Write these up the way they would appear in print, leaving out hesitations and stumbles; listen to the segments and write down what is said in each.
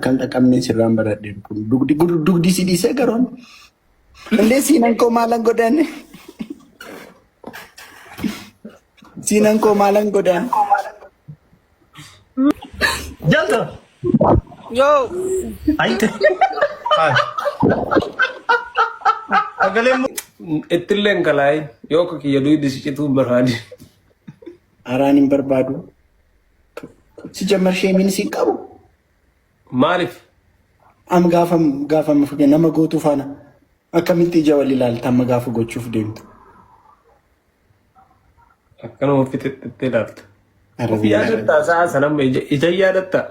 akka hin dhaqabne sirraan baradhe kun dugdi dugdi si dhiisee garoon. Illee siinan koo maalan godhan? Siinan koo maalan godhan? Jalta. Yo, Ayite. Hai. Sagaleen Ittillee hin kalaayin yoo akka kiyya duydi si cituu hin barbaadin. Araan hin barbaadu. Si jammar sheemiin si qabu. Maaliif? Am gaafa gaafa nama gootuu faana akkamitti ija wal ilaalta amma gaafa gochuuf deemtu. Akkanuma fixixxee ilaalta. Of yaadattaa sa'a sana amma ija yaadattaa?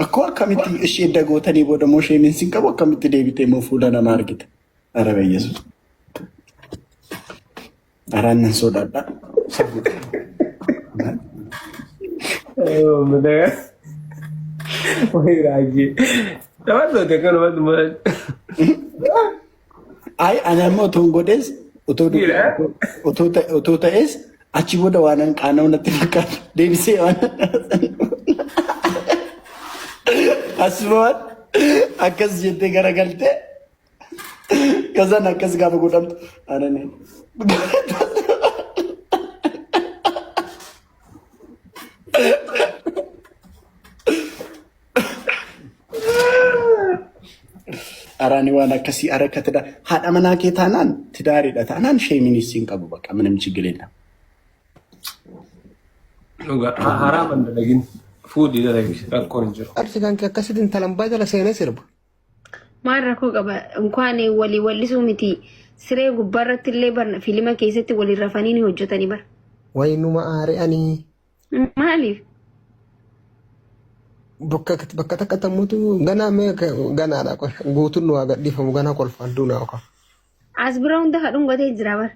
Akkoo akkamitti ishee edda gootanii booda immoo sheemiin sin qabu akkamitti deebitee immoo fuula nama argita. Ara Yesuus. Araan nan sodaadha. Wayi raajii. Namatti akkanumatti maal? Ay, ani amma otoo hin godhees otoo Dhiira. otoo ta'e- otoo ta'es achi booda waan an qaana'u natti fakkaata. Deebisee waan asumaan akkas jettee garagaltee kazan akkas gaafa godhamtu anani. Araani waan akkasii ara akka ትዳር haadha manaa kee taanaan tidaariidha taanaan sheeminis hin qabu bakka ምንም ችግር የለም። Dhugaa haraama hin dalagin. Fuudhii dalagi rakkoon hin jiru. Arsi kan kee akkasitti intalan baay'ee jala seenee sirba. Maal rakkoo qaba? Inkwaan walii wallisuu miti. Siree gubbaarratti illee barna fiilima keessatti waliin rafanii ni hojjetanii bara. Waynuma aare ani. Maaliif? Bakka bakka takka tammutu ganaa mee ganaadha qoy guutuun nu haa gadhiifamu ganaa kolfaan duunaa oka. As bira hunda ka dhungatee jira bara.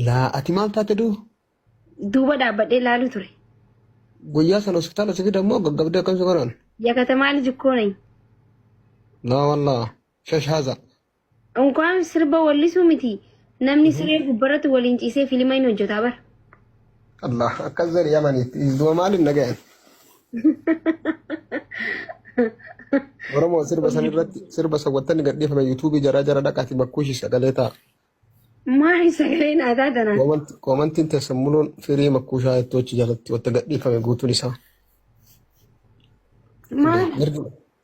Laa ati maal taate duu? Duuba dhaabbadhee laalu ture. Guyyaa sana hospitaala si fidan moo gaggabdee akkam si godhan? Yakatamaa lij ikkoo nañ. Laa wallaa shashaaza. Unkaan sirba wallisuu miti. Namni siree gubbarratti waliin ciisee fiilima hin hojjetaa bara. Allah akkas zari yamaniitti du'a maaliin nagayan? Oromoo sirba san irratti sirba sawwattanni gadhiifame yuutuubii jaraa jara dhaqaati bakkuushi sagalee ta'a. Maali sagaleen aadaa tanaan? Koomantiin teessan muluun firii makkuushaa jettu achi jalatti wanta gadhiifame guutuun isaa. Maali? Mirgi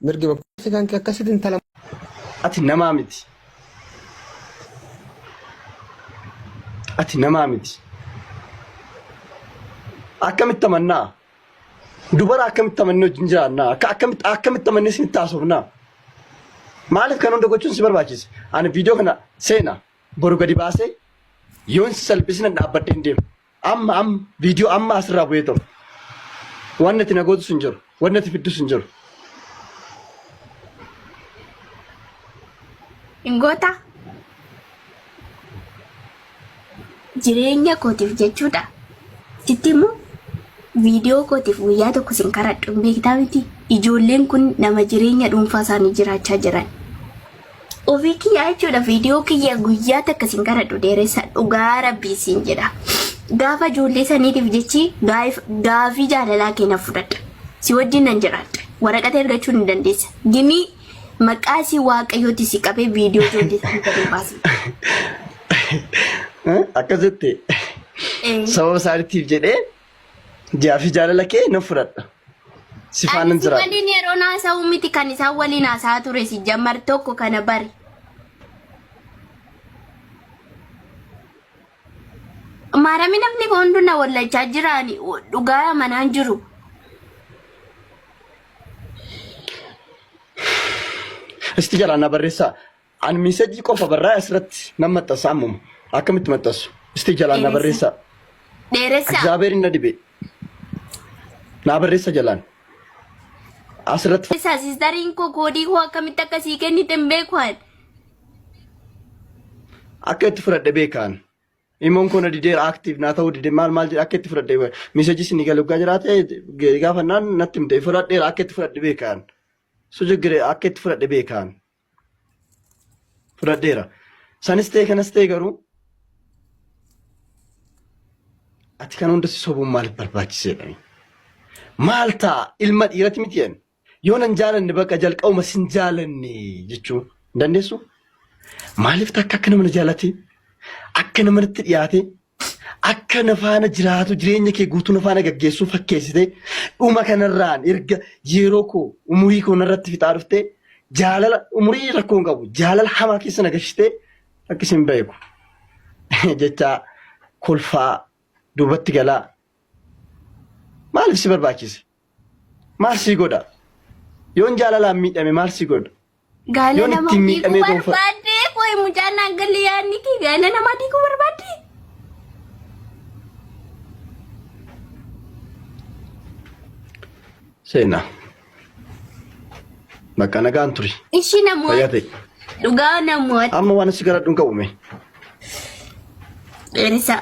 mirgi makkuushi kan kee akkasitti intala Ati namaa miti. Ati namaa miti. Akkamitti amannaa? Dubara akkamitti amannee wajjin jiraannaa? Akka akkamitti akkamitti amannee isinitti haasofnaa? Maaliif kan hunda gochuun si barbaachise? Ani viidiyoo kana seena boru gadi baasee yoon si salphisina dhaabbadhee hin deemu. Amma amma viidiyoo amma asirraa bu'ee ta'u. Wanni ati na gootus hin jiru. Wanni ati fiddus hin jiru. Hin goota? Jireenya kootiif jechuudha. Sitti immoo viidiyoo kootiif guyyaa tokko sin karadhu hin beektaa miti. Ijoolleen kun nama jireenya dhuunfaa isaanii jiraachaa jiran. Ofii kiyyaa jechuudha viidiyoo kiyya guyyaa takka sin karadhu dheeressa dhugaa rabbii siin jedha. Gaafa ijoollee saniitiif jechi gaafii jaalalaa kee na fudhadha. Si wajjin nan jiraadha. Waraqata ergachuu ni dandeessa. Ginii Maqaa isii waaqayyooti si qabee viidiyoo ijoollee sanii gad hin baasin. Akkasitti Ee. sababa isaaniitiif jedhee ji'aa fi jaalala kee nan fudhadha. Si Ani faanan si jiraadha. waliin yeroo haasa'u miti kan isaan waliin haasa'aa ture si jammar tokko kana bari. Maarami namni kun hundu na wallachaa jiraani dhugaa amanaan jiru. Isti jalaa na barreessaa. Ani miisejii qofa barraa'e asirratti nan maxxansa ammuma. Akkamitti maxxansu? Isti jalaan na Dheeressa. barreessaa. Dheeressa. Egzaabeerin na dhibe. Na barreessa jalaan. Asirratti Dheeressa siistariin koo koodii koo akkamitti akka sii kennite hin beeku ani. Akka itti fudhadhe beekaan. Imoon koo na dideera active naa ta'uu dide maal maal jedhe akka itti fudhadhe miseejii isin galu gaafa jiraate gaafannaan natti himte fudhadheera akka itti fudhadhe beekaan. Su jiggire akka itti fudhadhe beekaan. Fudhadheera. Sanis ta'e kanas ta'e garuu ati kan hunda si sobuun maaliif barbaachiseedha? Maal ta'a ilma dhiirati miti jedhan. Yoo nan jaalanne bakka jalqabuma sin jaalanne jechuu hin dandeessu? Maaliif takka akka nama na jaalate, akka nama natti dhiyaate, akka na faana jiraatu jireenya kee guutuu na faana gaggeessuu fakkeessite dhuma kanarraan erga yeroo koo umurii koo narratti fixaa dhufte jaalala umurii rakkoo hin qabu jaalala hamaa keessa na gashite akka isin beeku jecha kolfaa duubatti galaa maaliif si barbaachise? Maal sii godha? Yoon jaalalaan miidhame maal sii godha? Gaala Yoon namaa ittiin diiguu miidhamee gonfa. barbaadde qoy mucaan naan galle yaadni kee gaala namaa diiguu barbaadde. Seenaa. Bakka nagaan turi. Ishii Fayyaa namoota ta'e. dhugaa namoota Amma waan si garadhu hin qabu mee. dheerisa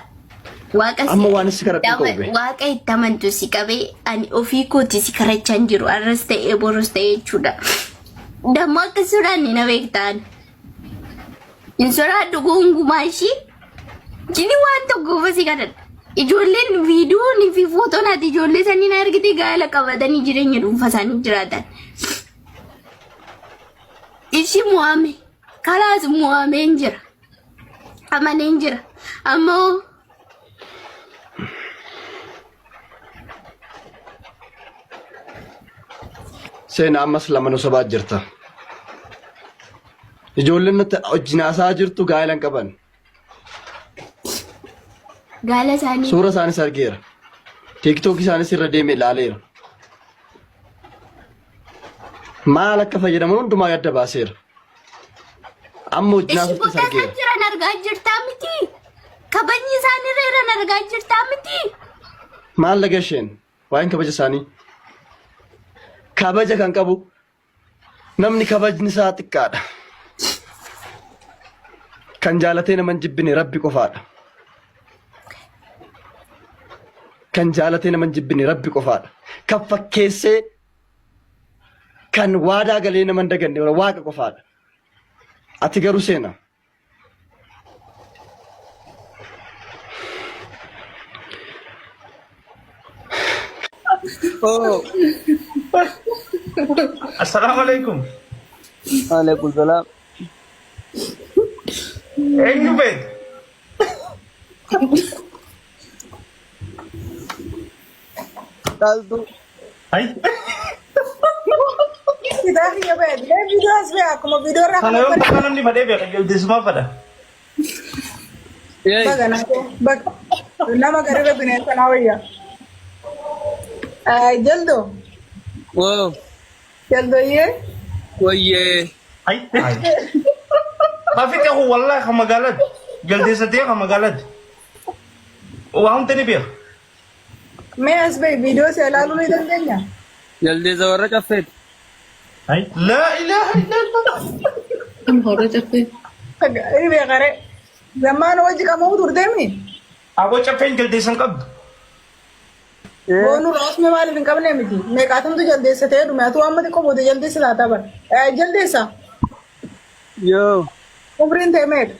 waaqa si Amma waan si garadhu hin qabu mee. waaqa itti amantu si qabee ani ofii kooti si karachaa hin jiru arras ta'ee borus ta'ee jechuudha. Dammoo akka sodaanne na beektaan. Hin sodaadhu gonkumaa ishii. Jini waan tokko qofa si kadhadha. Ijoolleen viidiyoon fi footoon ati ijoollee saniin argite gaala qabatanii jireenya dhuunfaa isaanii jiraatan. Ishi mo'ame. Kalaas mo'ameen jira. Amaneen jira. Ammoo Seenaa ammas lama nu sobaa jirta. Ijoolleen nutti wajjin haasa'aa jirtu gaa'ela hin qaban. Gaala isaanii Suura isaanis argeera. TikTok isaanis irra deeme ilaaleera. Maal akka fayyadaman hundumaa adda baaseera. Amma wajjin Ishi haasoftus booda isaan argeera. jiran argaa jirtaa miti. Kabajni isaan irra jiran argaa jirtaa miti. Maal laga isheen? Waa'een kabaja isaanii. Kabaja kan qabu Namni kabajni isaa xiqqaadha. Kan jaalatee nama hin jibbine Rabbi qofaadha. Kan jaalatee nama hin jibbine Rabbi qofaadha. Kan fakkeessee kan waadaa galee nama hin daganne Waaqa qofaadha. Ati garuu seena. Oh, Assalaamu alaikum. alaikum salam. Eenyu beektu? Caaltuu. Ay. Fitaa kiyya ba'e. Mee viidiyoo as ba'e akkuma viidiyoo irraa Kana kana yoo bara. takka namni fadhee beeka jaldeessumaa fadha. Yey. Baga naatoo. Baga. Nama garira bineensa naa wayya. Jaldo. Wow. Jaldoyyee. Wayyee. Ay. Kafitti kun wallahi kan magaalati. Jaldeessa ta'e kan magaalati. Waa hundi ni beeka. Mee as bahi viidiyoo si ilaaluu ni dandeenya? Jaldeessa warra caffeeti. Laa ilaaha illallah. Kan warra caffee. Inni beekare. Zammaan hojii qamoo turteemi. Aboo caffeen jaldeessa hin qabdu. Boonu raasme maaliif hin qabne miti. Meeqaatamtu jaldeessa ta'ee dhume atuu amma xiqqoo booda jaldeessa taata bara. Jaldeessa. Yoo. Umriin ta'e meeqa?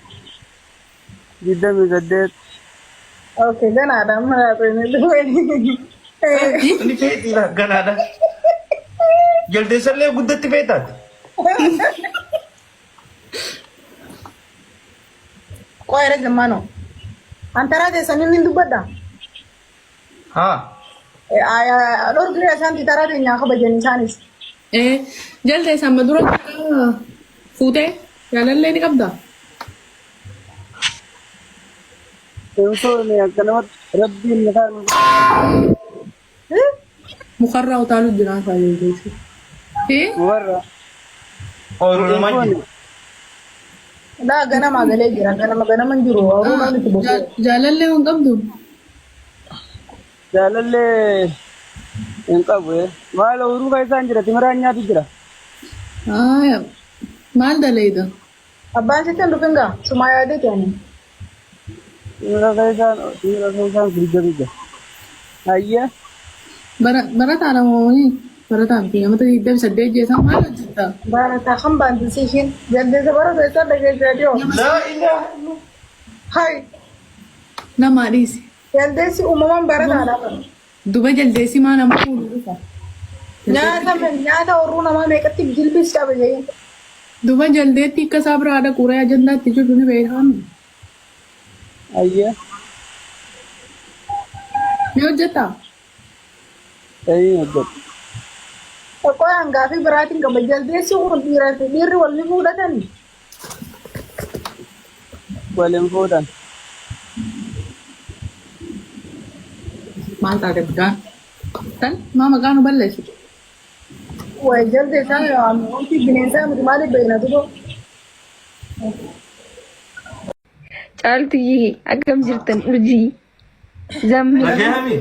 28. Okay, ganaadha amma laata. Ni feeti ganaadha. Jaldeessallee guddatti feetaati. Qo'eera zammaanoo. Antaraa teessan inni dubbadha. Haa. Dhorkii isaan taraa teenyaa kabajan isaanis. Jaldeessa amma dura fuutee jaalallee ni qabdaa? Hin fuune akkanumatti rabbiin mataa nu Mukarraa utaalu jira isaa jaldeessi. Mukarraa. Ooyiruu Hin namaa fuune. jiru. Laa ganamaa galee jira. Ganama ganama hin jiru. Ooyiruu namni itti bobba'u. Jaalallee hin qabdu? Jaalallee hin qabu. Maal ooyiruu keessaan jira timiraan nyaatu jira. Maal dalayda? Abbaan sitti hin dhufin gaa. Sumaa yaadee ta'ani. Timira keessaan timira keessaan fiigatu jira. Hayyee. Barataa moo barataa miti namoota 28 jeesan maal hojjetta? Barataa kan baanti ishiin. Jaldeessa barata isa dhageessee dhiyoo. Laa ilaaha illallah. Hai. Namaa dhiisi. Jaldeessi uumamaan barataadha. Duba jaldeessi maa nama fuudhu dhufa? Nyaata nyaata horruu namaa meeqatti jilbis qaba jee. Duba jaldeetti akka isaa biraa dhaqu ree ajandaatti jiru ni beekamu. Ayyee. Ni hojjetaa? Ee hojjedha. Tokko hangaafii biraatiin qaba. Jaldeessi kun dhiiraa fi dhiirri wal ni fuudhatani. Waliin fuudhan. Maal taate mucaan? Tan maa maqaa nu balleessitu? Wayi jaldeessaan wanti bineensaa miti maaliif beekna duba? Caaltuyyee akkam jirtan urjii zammee. Nagayami.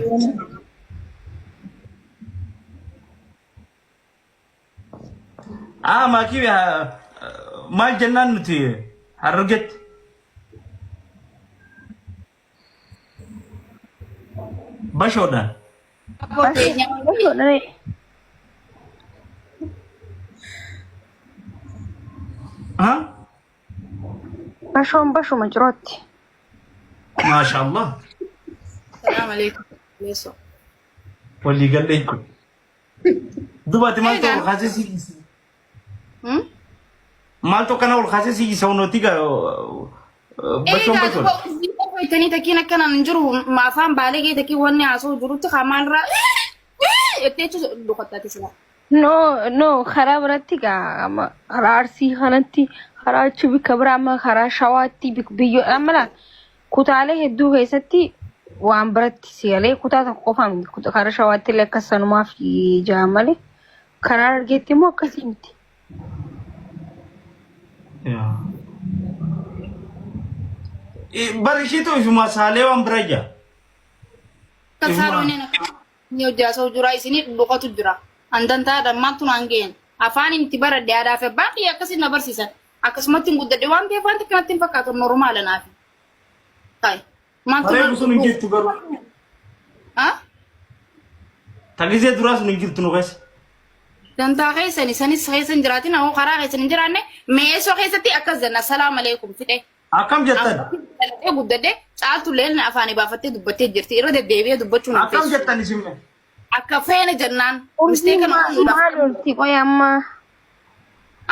Ah, maakii maal jennaan nuti harargetti. Bashoodhaan. Bashoodhaan. Ah, Bashoon bashuma cirootti. maashaallah. Salaam alaikum. Leeso. Walii gallee jechuudha. Dubaati maaltu ol kaasee si Hmm? maaltu akkana ol kaasee si sawnooti gaa bashoon Egaa bashoon. duba urjii qofa ittanii takkiin akkanaan hin jiru afaan baalee takkiin wanni haasa'u jirutti kamaanirraa jettee jechuun dukattaati sila. No, no, karaa biratti gaa amma karaa Arsii kanatti, karaa achi bikka biraa amma karaa Shawaatti biyyo amma laal kutaalee hedduu keessatti waan biratti si galee kutaa tokko qofaa miti. Karaa Shawaatti illee akkas sanumaaf jaa malee karaa Harargeetti immoo akkasii miti. Bar ishiitu ifuma saalee waan bira jaa. Kan saaloon inni hojjaasa'u jira isinii dhudhuqatu jira. Andantaadha maaltu naan ga'een. Afaan itti baradhe aadaa fi abbaan kiyya akkasiin na barsiisan. Akkasumatti hin guddadhe waan ta'eef wanti kanatti hin fakkaatu normaala naafi. Ta'i. Maaltu Saree naan sun hin jirtu garuu. Ha? Tagizee duraa sun hin jirtu nu keessa. Dantaa keessani sanis keessa hin jiraatin ammoo karaa keessan hin jiraanne meesoo keessatti akkas jenna salaam aleekum fidhe. Akkam jettan? Dhalatee guddadhe caaltu leen afaanii baafattee dubbattee jirti irra deddeebi'ee dubbachuun hin Akkam feesu. jettan isin mee? Akka feene jennaan Urjii mistee kana uumuudhaaf maal olti qoy amma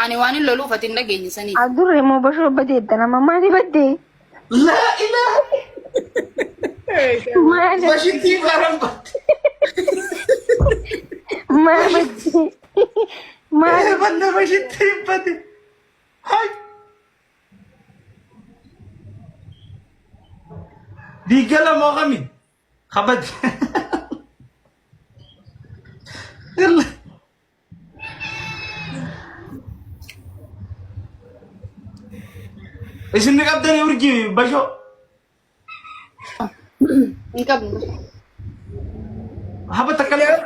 ani waan hin loluuf ati hin dhageenye saniif. adurre moo bashoo badeedda nama maali baddee? Laa ilaaha. Maal Bashittii faran batte. maal baddee? Maal Banna bashittii batte. Hay. Diigala moo kami? Kabaj. Isin ni qabdanii urjii bashoo. Hin qabnu. Haba takka illee.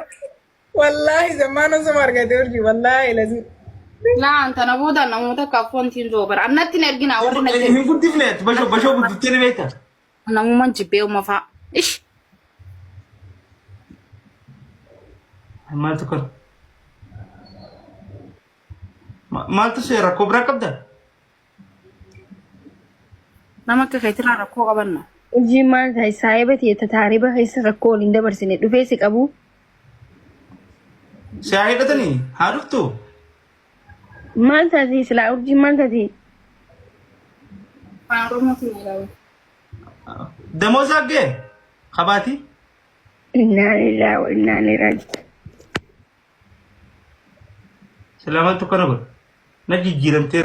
Wallaahi zammaana osuma argate urji wallaahi lazim. Naan tana booda namoota akka affoontiin joo bara. Annatti hin erginaa warri natti Hin guddifne bashoo bashoo guddiftee ni beekta. Namumaan jibbee uumma fa'a. Ish. Maaltu kana? Maaltu see rakkoo biraa qabda? Nama akka keetirraa rakkoo qabanna. Urjiin maal taate saahiba tiyya taariba keessa rakkoo waliin dabarsine dhufee si qabu. Si haa hidhatanii haa dhuftu. Maal taate silaa urjiin maal taate? Afaan Oromootiin ilaalu. Damooza gee kabaati. Innaa lillahi wa innaa ilaihi raaji'uun. Silaa maaltu kana godha? Na jijjiiramtee.